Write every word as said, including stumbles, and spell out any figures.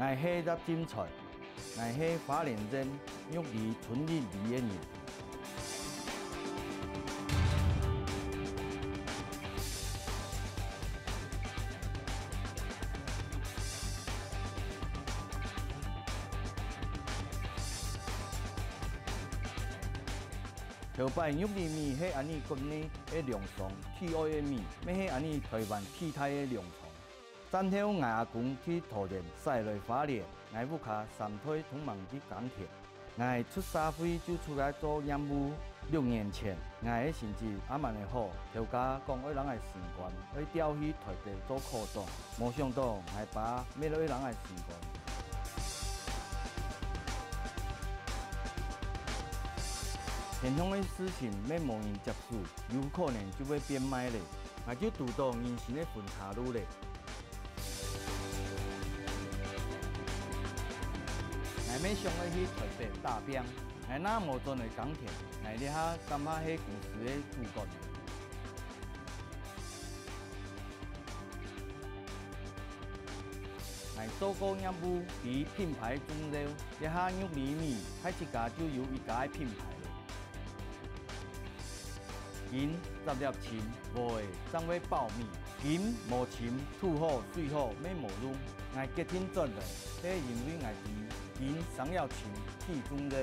𠊎係葉金財，𠊎係花蓮縣玉里村玉里个人。 頭擺玉里米係恁呢國內个糧倉，地愛个米，乜係恁呢臺灣地大个糧倉。戰後𠊎阿公去桃園徙來花蓮，𠊎屋下三代同吂去耕田。𠊎出社會就出來做業務。六年前，𠊎个成績恁樣个好，頭家講愛摎𠊎升官，愛調去臺北做科長。 無想到𠊎爸乜愛摎𠊎升官。田項个事情乜無人接手，有可能就會變賣咧，𠊎就堵到人生个分岔路咧。𠊎乜想愛去臺北打拚，𠊎若無轉來耕田，𠊎這下敢怕係公司个主管。 𠊎做過業務，比品牌重要，這下玉里米大自家就有一家个品牌咧。金，雜粒深，無个正會爆米。金無深，土好水好乜無用。𠊎決定轉來，係因為𠊎知金生了深，地重要。